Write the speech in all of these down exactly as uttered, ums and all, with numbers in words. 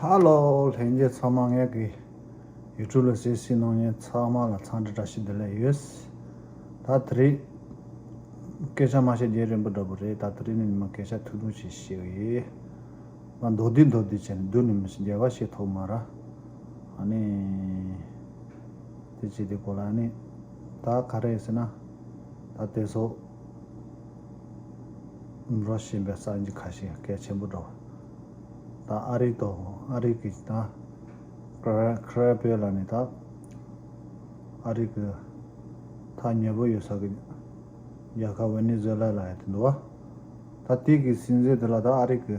ཧ་ལོ། ལྷན་རྒྱས་ཚང་མ། ངས་ཀྱི་YouTube་ལ་གཟིགས་གཟིགས་གནང་མཁན་ཚང་མ་ལ་འཚམས་འདྲི་བཀྲ་ཤིས་བདེ་ལེགས་ཡོད། ད་དེ་རིང་སྐད་ཆ་མ་བཤད་རྒྱུན་རིང་པོ་འདྲ་པོ་རེད། ད་དེ་རིང་ནི་མ་སྐད་ཆ་ཐུང་ཐུང་ཞིག་བཤད་ཀྱི་ཡིན། མ་མདོར་བསྡུས་མདོར་བསྡུས་བྱས་ནས་བསྡུས་ནས་མི་ཤེས། རྒྱལ་བ་བཤད་ཐུབ་མ་ར། ཨ་ནི། དེ་བྱས་དེ་གོ་ལ་ཨ་ནི། ད་ག་རེ་ཟེར་ན། ད་དེ་ཚོ་འགྲོ་བཞིན་པའི་གསར་འགྱུར་ཁ་ཤས་གལ་ཆེན་པོ་འགྲོ། ད་ཨ་རི་དང་ཨ་རི་གི་ད་ཀ་ར་ཀ་ར་བོ་ལ་ནི་ད་ཨ་རི་གི་ཐག་ཉེ་པོ་ཡོད་ས་གི་རྒྱལ་ཁབ་ཝེ་ནེ་ཛུ་ཝེ་ལ་ལ་ཡ་དེ་འདུག་བ། ད་དེ་གི་སྲིད་འཛིན་དེ་ལ་ད་ཨ་རི་གི་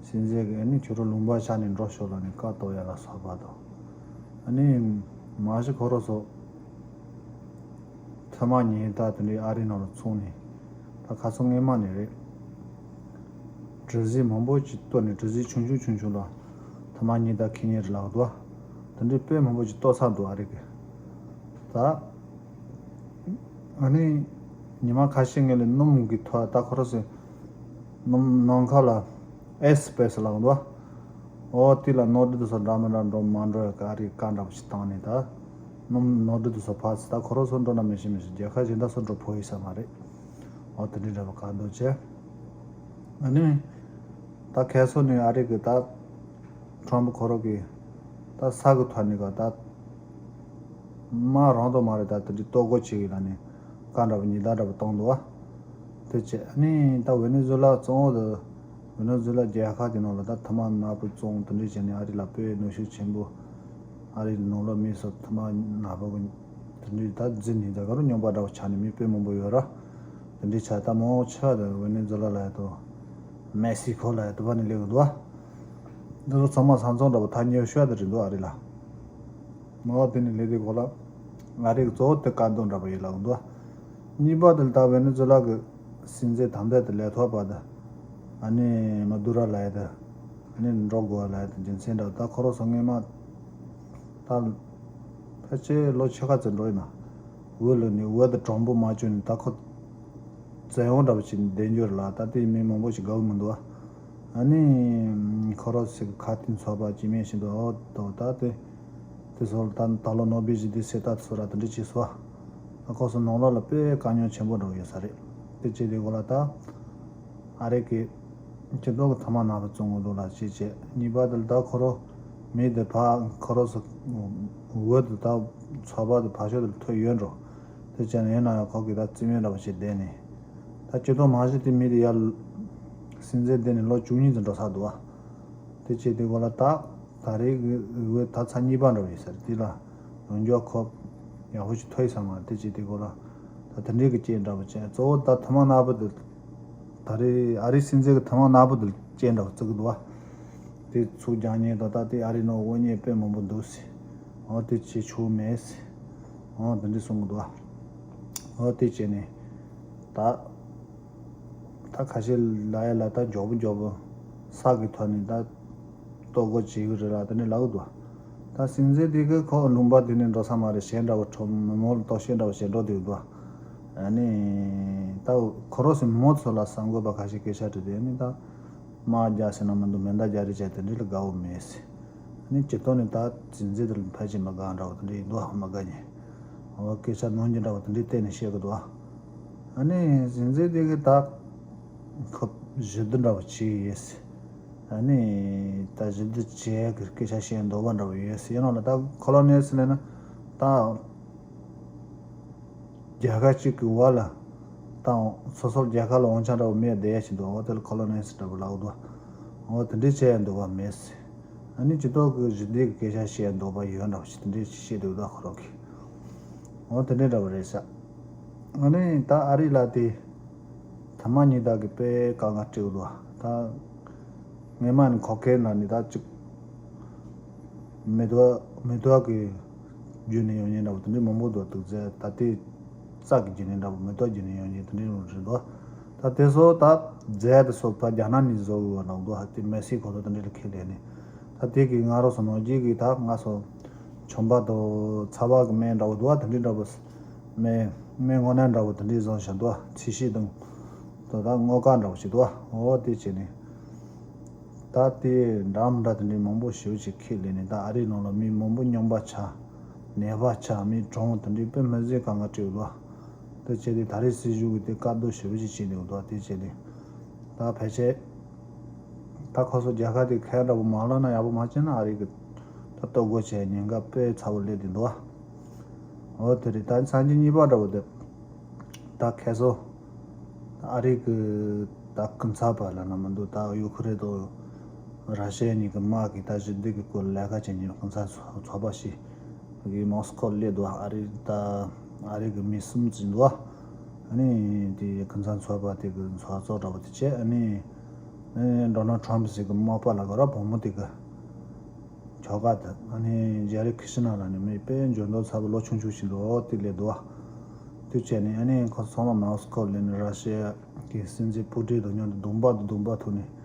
སྲིད་འཛིན་གི་ཨ་ནི་ཁྱོད་རང་ལུང་པ་ཆགས་ནས་འགྲོ་ཤོག་ལ་ནི་བཀའ་གཏོང་ཡ་ལ་སོགས་པ་དང་། ཨ་ནི་མ་གཞི་ཁོ་རང་ཚོ་ཐོག་མ་ཉིད་ད་དེ་འདྲའི་ཨ་རི་ནང་ལ་ཚུགས་ནས་ད་ཁ་སང་སྔོན་མ་ནས་རེད། གྲུ་གཟིངས་མང་པོ་ཅིག་གཏོར་ནས་གྲུ་གཟིངས་ཆུང་ཆུང་ཆུང་ཆུང་ལ་ཐོག་མ་ཉིད་ད་ཁེ་ཉེ་རེད་ལབ་འདུག་བ། དེ་འདྲའི་དཔེ་མང་པོ་ཅིག་གཏོར་ཚར་འདུག་ཨ་རི་གི། ད་ཨ་ནི་ཉི་མ་ཁ་ཤས་སྔོན་ལ་སྣུམ་གི་ཐོག་ད་ཁོ་རང་ཚོའི་སྣུམ་ནང་ཁ་ལ་ཨེ་སི་པེ་སི་ལབ་འདུག་བ། འོ་དེ་ལ་ནོར་འཁྲུལ་དེ་ཚོ་འདྲ་མི་འདྲ་འགྲོ་མ་འགྲོ་ཡ་གི་ཨ་རིའི་བཀའ་འདྲ་པོ་ཞིག་བཏང་ནས་ད། སྣུམ་ནོར་འཁྲུལ་དེ་ཚོ་ཕར་ཚུར་ད་ཁོ་རང་ཚོ་འགྲོ་ན་མི་ཤེས་མི་ཤེས། རྒྱལ་ཁབ་གཞན་དག་ཚོ་འགྲོ་ཕོད་ཡོད་ས་མ་རེད། འོ་དེ་འདྲའི་འདྲ་པོ་བཀའ་འདུག་བྱས། ཨ་ནི། ད་ཁ་སང་ནས་ཨ་རི་གི་ད་ཁྲོམ་ཁོ་རང་གི་ད་ས་གི་ཐོག་ནས་ག་ད་མ་རང་དང་མ་རེད། ད་དེ་འདྲའི་གཏོར་རྒོལ་བྱེད་ཀྱི་ལ་ནི་བཀའ་འདྲ་པོ་ཉེས་རྡུང་འདྲ་པོ་བཏང་འདུག་བ། དེ་བྱས་ཨ་ནི་ད་ཝེ་ནེ་ཛུ་ཝེ་ལ་གཙོ་བོ་དེ་ཝེ་ནེ་ཛུ་ཝེ་ལ་རྒྱལ་ཁབ་དེ་ནང་ལ་ད་ཐ་མག་ནག་པོ་བཙོང་དེ་འདྲ་བྱས་ནས་ཨ་རི་ལ་དཔེ་གནོན་ཤུགས་ཆེན་པོ། ཨ་རིའི་ནང་ལོགས་མི་ཚོ་ཐ་མག་ནག་པོ་གི་དེ་འདྲའི་ད་འཛིན་ནས་ད་ག་རུ་སྨྱོན་པ་འདྲ་པོ་ཆགས་ནས་མི་དཔེ་མང་པོ་ཡོད་ར། དེ་འདྲའི་ཆ་ད་མང་ཆེ་བ་དེ་ཝེ་ནེ་ཛུ་ཝེ་ལ་ལ་ཡ་དང་མེག་སི་ཁོ་ལ་ཡ་དེ་བ་ནས་སླེབས་ཀྱི་འདུག་བ། འདི་ཚོ་ཚང་མ་ས་མཚམས་འདྲ་པོ་ཐག་ཉེ་ཤོས་དེ་རེད་འདུག་ཨ་རི་ལ། མ་བ་དེ་ནས་སླེབས་དུས་གོ་ལ། ང་རེ་གི་གཙོ་བོ་དེ་བཀའ་བསྡུར་འདྲ་པོ་ཡིན་ལབ་འདུག་གཉིས་པ་དེ་ལ་ད་ཝེ་ནེ་ཛུ་ཝེ་ལ་གི་སྲིད་འཛིན་དམ་དེ་དེ་ལས་ཐོག་པ་དེ། ཨ་ནི་མ་དུ་ར་ལ་ཡ་དེ། ཨ་ནི་འགྲོ་དགོས་པ་ལ་ཡ་དེ་རྒྱུ་མཚན་འདྲ་པོ་ད་ཁོ་རང་ཚོ་སྔོན་མ། ད། ཕལ་ཆེར་ལོ་ཕྱེད་ཀ་ཙམ་འགྲོ་ཡིན་ན། འོས་ལོ་ནས་འོས་དེ་དྲང་པོ་མ་བྱུང་ནས་ད་ཁོ། བཙན་དབང་འདྲ་པོ་ཞིག་བསྡད་རྒྱུ་རེད་ལ་ད་དེ་མི་མང་པོ་ཞིག་དགའ་བོ་མི་འདུག་བ། ཨ་ནི། ཁོ་རང་ཚོ་གི་ཁ་གཏད་ཚོགས་པ་སྐྱེ་དམན་ཞིག་འདུག་འོ་དོ་ད་དེ། དེ་ཚོ་ད་ད་ལོ་ནོ་བེལ་ཞི་བདེའི་གཟེངས་རྟགས་ཚོ་ར་དེ་འདྲ་བྱས་སོ། ད་ཁོ་ཚོ་ནང་ལོགས་ལ་དཔེ་དཀའ་རྙོག་ཆེན་པོ་འདྲ་པོ་ཡོད་ས་རེད། དེ་བྱས་དེ་གོ་ལ་ད། ཨ་རི་གི་སྤྱི་ཚོགས་ཀྱི་ཐ་མག་ནག་པོ་བཙོང་གི་འདུག་ལ་ཅེས་བྱས། གཉིས་པ་དེ་ལ་ད་ཁོ་རང་མི་དེ་ཕ་ཁོ་རང་ཚོ་འོས་དེ་ད་ཚོགས་པ་དེ་ཕ་ཤོག་དེ་ལ་ཐོབ་ཡོད་འགྲོ། དེ་བྱས་ན་ཡིན་ན་ཡང་ཁོ་གི་ད་རྩིས་མེད་འདྲ་པོ་བྱས་བསྡད་ནས། ད་སྤྱི་ཚོགས་མང་ཤོས་དེ་མི་དེ་ཡར་སྲིད་འཛིན་བསྡད་ནས་ལོ་བཅུ་གཉིས་ཙམ་འགྲོ་ཚར་འདུག་བ། དེ་བྱས་དེ་གོ་ལ་ད། ད་རེས་ཀྱི་འོས་ད་ཚར་གཉིས་པ་འདྲ་པོ་ཡིན་ས་རེད། དེ་ལ་ཡོང་རྒྱུ་ཁོ་ཡག་པོ་ཞིག་ཐོབ་ཡོད་ས་མ་རེད། དེ་བྱས་དེ་གོ་ལ་ད་དེ་འདྲའི་གི་རྐྱེན་འདྲ་པོ་བྱས། གཙོ་བོ་ད་ཐ་མག་ནག་པོ་དེ་ད་རེས་ཨ་རིའི་སྲིད་འཛིན་གི་ཐ་མག་ནག་པོ་དེ་རྐྱེན་འདྲ་པོ་བརྩི་གི་འདུག་བ། དེ་ཚུར་རྒྱག་མཁན་དང་ད་དེ་ཨ་རིའི་ནང་དབུ་བརྙེས་དཔེ་མང་པོ་འདུག་ཟེར། འོ་དེ་བྱེད་ཆོག་མེད་ཟེར། འོ་དེ་འདྲ་གསུང་གི་འདུག་བ། འོ་དེ་བྱས་ནས་ད། ད་ཁ་ཤས་ལ་ཡ་ལ་ད་མགྱོགས་པོ་མགྱོགས་པོ་ས་གི་ཐོག་ནས་ད་གཏོར་རྒོལ་བྱེད་ཀྱི་རེད་ལ་དེ་འདྲ་ལབ་ཀྱི་འདུག་ད་སྲིད་འཛིན་དེ་གི་ཁོ་ལུང་པ་དེ་ནས་འགྲོ་ས་མ་རེད། གཞན་འདྲ་བོ་ཁྲོམ་མི་མང་ལ་གཏོར་བཤིག་འདྲ་བོ་བྱེད་འགྲོ་བསྡད་ཀྱི་འདུག་ཨ་ནི་ད་ཁོ་རང་ཚོའི་མི་མང་ཚོ་ལ་གསར་འགོད་པ་ཁ་ཤས་སྐད་ཆ་དྲིས་དུས་ཨ་ནི་ད་དམག་རྒྱག་ཟེར་ན་མི་འདུག་མེ་མདའ་རྒྱག་རེས་བྱས་དེ་འདྲ་ལ་དགའ་བོ་མེད་ཟེར། ནི་སྤྱིར་བཏང་ནས་ད་སྲིད་འཛིན་དེ་ལ་ཕལ་ཆེར་མི་དགའ་འདྲ་བོ་དེ་འདྲ་ཡིན་འདུག་མི་དགའ་ཉེ། འོ་སྐད་ཆ་ནོར་འགྱུར་འདྲ་བོ་དེ་འདྲའི་སྟེང་ནས་བཤད་གི་འདུག་ཨ་ནི་སྲིད་འཛིན་དེ་གི་ད་ཁོ་ཞི་བདེ་འདྲ་བོ་བྱས་ཡོད་ཟེར། ཨ་ནི་ད་ཞི་བདེ་བྱས་གི་སྐད་ཆ་བཤད་འདོད་པ་འདྲ་བོ་ཡོད་ཟེར། ཡིན་ནའང་ལ་ད་ཁོ་ལོ་ནི་ཟེར་ལབ་ན་ད། རྒྱལ་ཁབ་གཅིག་གི་འོག་ལ་དང་སོ་སོ་རྒྱལ་ཁབ་ལ་དབང་ཆ་འདྲ་བོ་མེད་བསྡད་ཡ་ཞིག་འདུག་འོ་དེ་ལ་ཁོ་ལོ་ནི་ཟེར་འདྲ་བོ་ལབ་འདུག་འོ་དེ་འདྲའི་བྱས་ཡ་འདོད་པ་མེད་ཟེར། ཨ་ནི་སྤྱི་ཚོགས་ཀྱི་ཞི་བདེ་གི་སྐད་ཆ་བཤད་ཡ་འདོད་པ་ཡོད་འདྲ་བོ་ཞིག་དེ་འདྲའི་ཞིག་བཤད་འདུག་ད་ཁོ་རང་གིས། འོ་དེ་འདྲའི་འདྲ་བོ་རེད་ཤག་ཨ་ནི་ད་ཨ་རི་ལ་དེ་ཐ་མག་ཉིས་ལྟར་གི་དཔེ་དཀའ་ངལ་འཕྲད་འདུག་ད་སྔོན་མ་ནི་ཁོ་ཁེ་ན་ནི་ད་ཅིག་མེ་ཏོག་མེ་ཏོག་གི་བརྒྱུད་ནས་ཡོང་མཁན་འདྲ་བོ་དེ་འདྲའི་མང་པོ་འདུག་འདུག་ཟེར། ད་ལྟའི་རྩྭ་གི་བརྒྱུད་ནས་འདྲ་བོ་མེ་ཏོག་བརྒྱུད་ནས་ཡོང་མཁན་དེ་འདྲའི་རུ་རེད་འདུག་ད་དེ་ཚོ་ད་རྫས་དེ་ཚོ་ཕར་རྒྱ་ནག་ནས་བཟོ་དགོས་པ་འདྲ་བོ་འདུག་ཧ་དེ་མེག་སི་ཁོ་ཚོ་དེ་འདྲ་ལ་ཁེལ་ལས་ནས་ད་དེ་གི་ང་རང་ཚོ་ནང་རྒྱལ་གི་ད་ང་ཚོ་ཆམ་པ་དང་ཚ་བ་གི་སྨན་འདྲ་བོ་འདུག་བ། དེ་འདྲའི་འདྲ་བོ་སྨན་སྨན་སྔོ་ནག་འདྲ་བོ་དེ་འདྲའི་བཟོ་བཞིན་འདུག་བ། ཚད་ཤིང་དང་དོ་ད་སྔོ་དཀར་འདྲ་བོ་ཞིག་འདུག་བ། འོ་དེ་བྱས་ནས། ད་དེ་འདྲ་མི་འདྲ་དེ་འདྲའི་མང་པོ་ཞེ་པོ་ཅིག་ཁས་ལེན་ནས། ད་ཨ་རིའི་ནང་ལ་མི་མང་པོ་སྨྱོན་པ་ཆགས། ནད་པ་ཆགས། མི་གྲོངས། དེ་འདྲའི་དཔེ་མི་སྲིད་གང་ག་བྱས་འདུག་དེ་བྱས་ཏེ་ད་རེས་སྲིད་གཞུང་གིས་དེ་བཀག་སྡོམ་ཞེ་པོ་ཅིག་བྱས་འདུག་དེ་བྱས་ཏེ་ད་ཕལ་ཆེར་ད་ཁོ་ཚོ་རྒྱལ་ཁབ་དེ་ཁ་འདྲ་པོ་མ་ལོན་ན་ཡག་པོ་མ་བྱས་ན། ཨ་རི་གི་ད་ལྟོ་སྒོ་ཕྱེ་ཉེན་ཁ་དཔེ་ཚ་པོ་སླེབས་བསྡད་འདུག་འོ་དེ་རེད། ད་སངས་རྒྱས་གཉིས་པ་འདྲ་པོ་དེ། ད་ཁ་སང་ཨ་རི་གི་ད་སྐུ་ཚབ་པ་ལབ་ན་མི་འདུག་ད་ཡུ་ཁུ་རེན་དང་ར་ཤི་ཡ་གཉིས་ཀྱི་དམག་གི་ད་ཞི་བདེ་གི་སྐོར་ལས་ཀ་བྱེད་མཁན་སྐུ་ཚབ་ཚོགས་པ་ཞིག་གི་མོ་སི་ཁོ་སླེབས་འདུག་ཨ་རི་ད་ཨ་རི་གི་མི་གསུམ་ཅིག་འདུག་ཨ་ནི་དེ་སྐུ་ཚབ་ཚོགས་པ་དེ་གི་ཚོགས་གཙོ་འདྲ་པོ་དེ་བྱས། ཨ་ནི་ཨ་ནི་ཌོ་ནལ་ཊམ་ཟེར་གི་མོ་པ་ལ་ག་ར་བུ་མོ་དེ་གི་ཁྱོ་ག་དང་། ཨ་ནི་ཇེ་རི་ཁི་ཤི་ན་ལ་ནི་མི་དཔེ་འཇོན་ཐང་ཚ་པོ་ལོ་ཆུང་ཆུང་ཞིག་འདུག་དེ་སླེབས་འདུག་དེ་བྱས་ནས་ཨ་ནི་ཁོ་ཚང་མ་མོ་སི་ཁོ་སླེབས་ནས་ར་ཤི་ཡ་གི་སྲིད་འཛིན་པུ་ཏིན་དང་མཉམ་དུ་གདོང་པ་དང་གདོང་པ་ཐུག་ནས།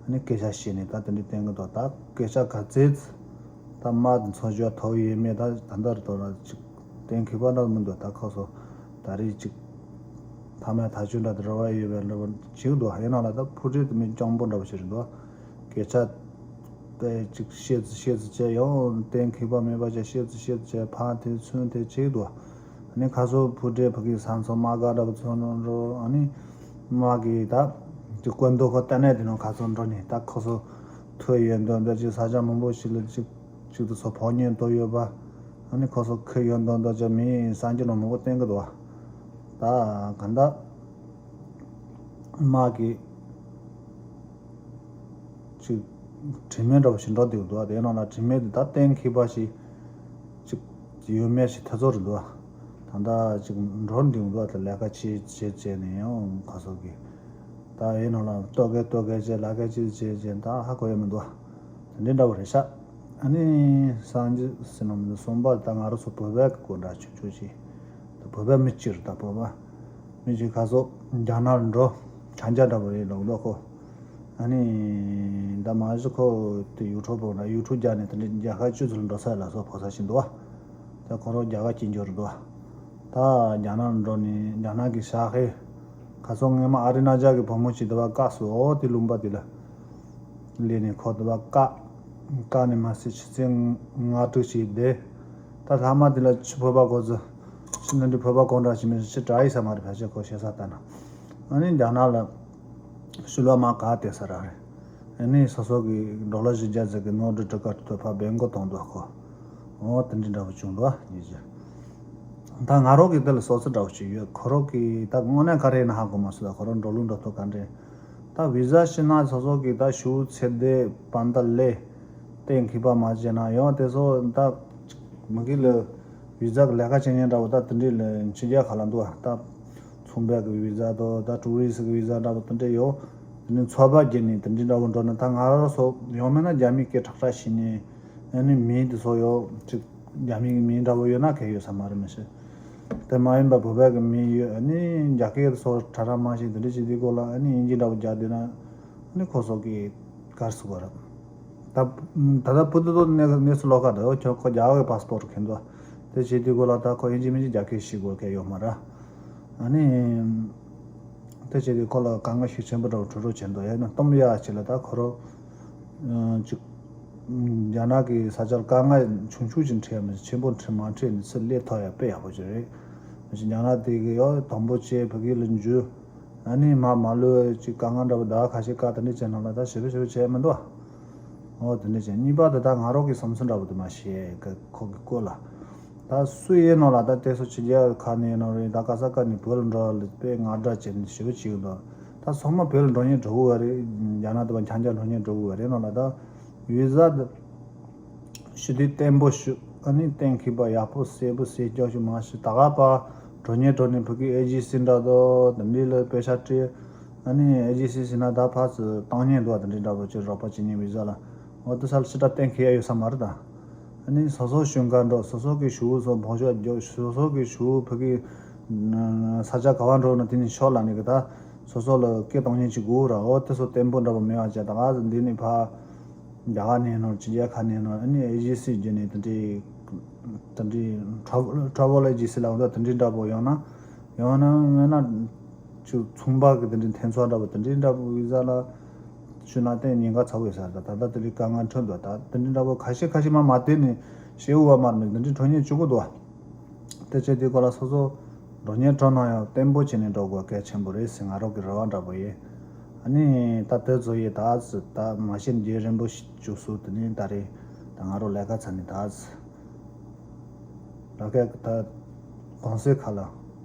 ཨ་ནི་སྐད་ཆ་བཤད་ནས་ད་དེ་འདྲ་བསྟན་གི་འདུག་ད་སྐད་ཆ་ག་ཚད་ད་དམག་དེ་ཚོ་ཞོ་ཐོབ་ཡས་མེད། ད་ད་ལྟ་རེ་དོ་ར་ཅིག་གཏན་འཁེལ་བ་འདྲ་མི་འདུག་ད་ཁོ་ཚོ་ད་རེས་ཅིག་ཐ་མའི་ཐག་གཅོད་འདྲ་དེ་རེ་བ་ཡོད་པའི་འདྲ་པོ་བྱེད་ཀྱི་འདུག་ཡིན་ནའང་ལ་ད་པུ་ཏིན་དེ་མི་སྤྱང་པོ་འདྲ་པོ་ཞིག་རེད་འདུག་སྐད་ཆ་དཔེ་ཅིག་བཤད་ཙི་བཤད་ཙི་བྱས། ཡང་གཏན་འཁེལ་བ་མེད་པ་བྱས། བཤད་ཙི་བཤད་ཙི་བྱས། ཕར་དེ་ཚུར་དེ་བྱེད་ཀྱི་འདུག་ཨ་ནི་ཁ་སང་པུ་ཏིན་ཕ་གི་ས་མཚམས་དམག་སྒར་འདྲ་པོ་ཚོ་ནང་འགྲོ། ཨ་ནི་དམག་གི་ད་ཅིག་བཀོད་འདོམས་ཁོ་ལྟ་གནས་དེ་ནང་ཁ་སང་འགྲོ་ནས། ད་ཁོ་ཚོ་ཐོ་ཡོད་མདོག་མདོག་ཅིག་ས་ཆ་མང་པོ་ཞིག་ལ་ཅིག་ཅིག་ཏུ་སོ་ཕོ་ཉན་དོ་ཡོད་པ། ཨ་ནི་ཁོ་ཚོ་ཁོ་ཡོད་མདོག་མདོག་ཅིག་མི་སངས་རྒྱས་ནང་མང་པོ་བསྟན་གི་འདུག་ད་ག་འདྲ་དམག་གི་ཅིག་དྲི་མེད་འདྲ་པོ་ཞིག་འགྲོ་བསྡད་འདུག་དེ་ནང་ལ་དྲི་མེད་དེ་ད་གཏན་འཁེལ་བ་ཞིག་ཅིག་ཡོད་མེད་ཞིག་ཐེ་ཚོམ་རེད་འདུག་ད་ལྟ་ཅིག་འགྲོ་འདུག་འདུག་དེ་ལས་ཀ་བྱེད་བྱེད་བྱས་ནས་ཡང་ཁོ་ཚོ་གི་ད་ཡིན་ནང་ལ་ལྟོ་གོས་ལྟོ་གོས་བྱས། ལས་ཀ་ཅིག་བྱེད་བྱས་ད་ཧ་གོ་ཡ་མི་འདུག་དེ་འདྲ་འདྲ་པོ་རེད་ཤག་ཨ་ནི་སངས་རྒྱས་ཟེར་ན་མི་འདུག་གསུམ་པ་ད་ང་རང་ཚོ་བོད་པའི་སྐོར་འདྲ་ཆུང་ཆུང་ཞིག་ད་བོད་པ་མི་གཅིག་རེད། ད་བོད་པ་མི་གཅིག་ཁ་སང་རྒྱ་ནག་ལ་འགྲོ་ཆ་འཇག་འདྲ་པོ་རེད་ལབ་འདུག་ཁོ། ཨ་ནི་ད་མ་གཞི་ཁོ་དེ་ཡུ་ཊུབ་པོ་འདྲ་ཡུ་ཊུབ་རྒྱག་ནས་དེ་འདྲ་རྒྱལ་ཁབ་བཅུ་ཙམ་ལ་འགྲོ་ས་ལ་སོགས་ཕོ་ས་ཞིག་འདུག་བ། ད་ཁོ་རང་རྒྱ་གར་སྐྱིད་འཇོག་རེད་འདུག་བ། ད་རྒྱ་ནག་ལ་འགྲོ་ནས་རྒྱ་ནག་གི་ཤག་ཧེ་ཁ་སང་སྔོན་མ་ཨ་རི་ན་ཇག་གི་བུ་མོ་ཅིག་དེ་བ་བཀག་སོང་། འོ་དེ་ལུང་པ་དེ་ལ་སླེབས་ནས་ཁོ་དེ་བ་བཀག་བཀག་ནས་མ་ཟད་ཆུ་ཚོད་ལྔ་དྲུག་ཅིག་བསྡད། ད་ལྷག་མ་དེ་ལ་ཕྱི་བོད་པ་གོ་ཚོད་ཕྱི་ནང་འདྲི་བོད་པ་གོ་འདྲ་ཞིག་མི་ཕྱི་དྲག་ཡིན་ས་མ་རེད། ཕལ་ཆེར་ཁོ་བཤད་ས་ལྟ་ན། ཨ་ནི་རྒྱ་ནག་ལ་ཤུལ་བ་མ་ག་དེ་ས་ར་རེད། ཨ་ནི་སོ་སོ་གི་ཌོ་ལར་བཞི་བརྒྱ་ཙམ་གི་ནོར་འདྲི་འདྲི་ག་ཐོབ་ཕ་བེང་གོ་གཏོང་འདུག་ཁོ། འོ་དེ་འདྲི་འདྲ་པོ་བྱུང་འདུག་ཉིས་བརྒྱ། ད་ང་རོགས་ཀྱི་དེ་ལ་སོ་སོ་འདྲ་པོ་ཅིག་ཡོད། ཁོ་རོགས་ཀྱི་ད་དངོས་གནས་ག་རེ་ཡིན་ན་ཧ་གོ་མ་སོང་། ད་ཁོ་རོགས་འགྲོ་ལུགས་འགྲོ་ཐུབ་ག་འདྲེ། ད་བི་ཟ་ཤི་ན་སོ་སོ་གི་ད་ཞུ་ཚེ་འདས་པ་འདི་ལས་གཏན་འཁེལ་བ་མ་བྱས་ན་ཡང་དེ་ཚོ་ད་མི་གི་ལ་བི་ཟ་གི་ལས་ཀ་བྱེད་མཁན་འདྲ་པོ་ད་དེ་འདྲི་ལ་ཕྱི་རྒྱལ་ཁ་ལ་འདུག་ད་ཚོང་པ་གི་བི་ཟ་དང་ད་ཊུ་རི་སི་གི་བི་ཟ་འདྲ་པོ་དེ་འདྲ་ཡོད། དེ་ནི་ཚོགས་པ་བརྒྱུད་ནས་དེ་འདྲི་འདྲ་པོ་འགྲོ་ན་ད་ང་རང་ཚོ་ཡང་མིན་ན་རྒྱ་མི་སྐད་ཁྲག་ཁྲག་ཤེས་ནས། ཨ་ནི་མིང་དེ་ཚོ་ཡོད་ཅིག་རྒྱ་མིའི་མིང་འདྲ་པོ་ཡོད་ན་གལ་ཡོད་ས་མ་རེད་མི་ཤེས། དེ་མ་ཡིན་པ་བོད་པའི་གི་མིང་ཡོད། ཨ་ནི་རྒྱ་སྐད་དེ་ཚོ་ཁྲ་ཁྲ་མ་ཤེས་དེ་འདྲ་བྱེད་དུས་སྐོར་ལ་ཨ་ནི་དབྱིན་ཇི་འདྲ་པོ་རྒྱག་བསྡད་ན་ཨ་ནི་ཁོ་ཚོ་གི་གར་སུ་གོ་ར། ད་ད་ལྟ་བུ་དུ་དུ་གནས་གནས་སུ་ལོག་ག་འདུག་ཁྱོད་ཁོ་རྒྱ་གར་གི་པ་སི་པོར་ཊི་གན་འདུག་དེ་བྱེད་དུས་སྐོར་ལ་ད་ཁོ་དབྱིན་ཇི་མིན་ཇི་རྒྱ་སྐད་ཤེས་དགོས་གལ་ཡོད་མ་རེད། ཨ་ནི། དེ་བྱས་ཏེ་ཁོ་ལ་དཀའ་ངལ་ཤུགས་ཆེན་པོ་འདྲ་བོ་འཕྲད་རོགས་བྱས་འདུག་ཡང་ན་སྟོན་ཡག་ཅིག་ལ་ད་ཁོ་རང་ཅིག་རྒྱ་ནག་གི་ས་ཆར་དཀའ་ངལ་ཆུང་ཆུང་ཅིག་འཕྲད་མི་ཆེན་པོ་འཕྲད་མ་འཕྲད་ནི་ཚུར་སླེབས་ཐུབ་ཡག་དཔེ་ཡག་པོ་ཅིག་རེད། རྒྱ་ནག་དེ་གི་ཡང་དང་པོ་བྱས་ཕ་གི་ལ་འཇུ། ཨ་ནི་མ་མ་ལོས་ཅིག་དཀའ་ངལ་འདྲ་བོ་ཟླ་བ་ཁ་ཤས་བཀག་དེ་འདྲ་བྱས་ནང་ལ་ད་ཞེ་པོ་ཞེ་པོ་བྱས་མི་འདུག་འོ་དེ་འདྲ་བྱས་གཉིས་པ་དེ་ད་ང་རང་གི་བསམ་ཚུལ་འདྲ་བོ་དེ་མ་ཤེས་ཁོ་གི་སྐོར་ལ། ད་སུ་ཡིན་ནོ་ལ་ད་དེ་ཚོ་ཕྱི་རྒྱལ་ཁག་ནས་ཡིན་ནོ་རེད། ད་ག་ས་ག་ནས་བོད་ལ་འགྲོ་བ་ལ་དཔེ་ང་འདྲ་བྱས་ནས་ཞེ་པོ་བྱེད་ཀྱི་འདུག་ད་ཚང་མ་བོད་ལ་འགྲོ་སྙིང་བྲོ་གི་རེད། རྒྱ་ནག་དེ་བ་འཁྱམ་འཁྱམ་འགྲོ་སྙིང་བྲོ་གི་རེད་ནོ་ལ་ད་བི་ཟ་དེ་ཞི་བདེ་བརྟན་པོ་ཞུ་ཨ་ནི་གཏན་འཁེལ་བ་ཡག་པོ་གསལ་པོ་གསལ་རྐྱང་ཞིག་མ་ཞུ་ད་ག་པ་འགྲོ་སྙིང་བྲོ་ནས་ཕ་གི་ཨེ་ཇི་སི་འདྲ་དོ་དེ་འདྲའི་ལ་དཔེ་ཆ་སྤྲད་ཨ་ནི་ཨེ་ཇི་སི་ཟེར་ན་ད་ཕར་ཚུར་བཏང་སྙིང་འདུག་དེ་འདྲའི་འདྲ་པོ་ཅིག་རོགས་པ་བྱེད་སྙིང་བི་ཟ་ལ། འོ་དེ་ས་ལ་ཕྱི་དྲག་གཏན་འཁེལ་ཡ་ཡོད་ས་མ་རེད་ད། ཨ་ནི་སོ་སོ་གཞུང་ག་འགྲོ་སོ་སོ་གི་ཞུ་བོ་ཚོ་བོང་ཤོག་རྒྱོབ་སོ་སོ་གི་ཞུ་བོ་ཕ་གི་ས་ཆ་ག་བ་འགྲོ་ན་དེ་ནི་ཤོག་ལ་ནི་གི་ད་སོ་སོ་ལ་སྐད་གཏོང་མཁན་ཅིག་དགོས་ར། འོ་དེ་ཚོ་བརྟན་པོ་འདྲ་པོ་མེད་པ་བྱས་ད་ག་འདི་ནི་ཕ་རྒྱ་གར་ནས་ནོར་ཕྱི་རྒྱལ་ཁག་ནས་ནོར་ཨ་ནི་ཨེ་ཇི་སི་བརྒྱུད་ནས་དེ་འདྲའི་དེ་འདྲའི་ཊ་ཝེལ་ཊ་ཝེལ་ཨེ་ཇི་སི་ལ་འོ་ད་དེ་འདྲའི་འདྲ་པོ་ཡོང་ན་ཡང་ན་མིན་ན་ཅིག་ཚོང་པ་གི་དེ་འདྲའི་འཐེན་ཚོགས་འདྲ་པོ་དེ་འདྲའི་འདྲ་པོ་བི་ཟ་ལ་ ཞུས་ན་དེ་ཉེན་ཁ་ཚ་བོ་ཡོད་ས་རེད། ད་ད་ལྟ་དེ་ལས་དཀའ་ངལ་འཕྲད་འདུག་ད་དེ་འདྲའི་འདྲ་པོ་ཁ་ཤས་ཁ་ཤས་མ་མ་བལྟས་ནས་ཤེས་འུ་བ་མར་མི་དེ་འདྲའི་འཕྲོད་ཉེན་བྱུང་གི་འདུག་དེ་བྱས་དེ་སྐོར་ལ་སོ་སོ་འགྲོ་སྙིང་བྲོ་ན་ཡང་བརྟན་པོ་བྱས་ནས་འགྲོ་དགོས་གལ་ཆེན་པོ་རེད་ཟེར་ང་རང་གི་རེ་བ་འདྲ་པོ་ཡིན། ཨ་ནི་ད་དེ་ཚོ་ཡིན། ད་ད་མ་གཞི་རྒྱུན་རིང་པོ་ཞིག་བཅུག་སོང་། དེ་ནས་ད་རེས་ད་ང་རང་ལས་ཀ་ཚར་ནས་ད་ར་ཁ་ད་གོང་སེ་ཁ་ལ་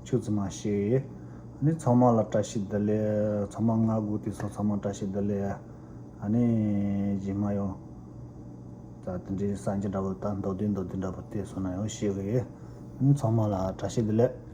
ཆུ་ཙི་མ་ཤེས། ཨ་ནི་ཚང་མ་ལ་བཀྲ་ཤིས་བདེ་ལེགས། ཚང་མ་ང་སྒུག་དེ་སོང་། ཚང་མ་བཀྲ་ཤིས་བདེ་ལེགས། ཨ་ནི་རྗེས་མ་ཡང་ད་དེ་འདྲའི་གསར་འགྱུར་འདྲ་པོ་ད་མདོར་བསྡུས་མདོར་བསྡུས་འདྲ་པོ་དེ་སོང་ན་ཡང་ཤེས་གི་ཡིན། ཨ་ནི་ཚང་མ་ལ་བཀྲ་ཤིས་བདེ་ལེགས།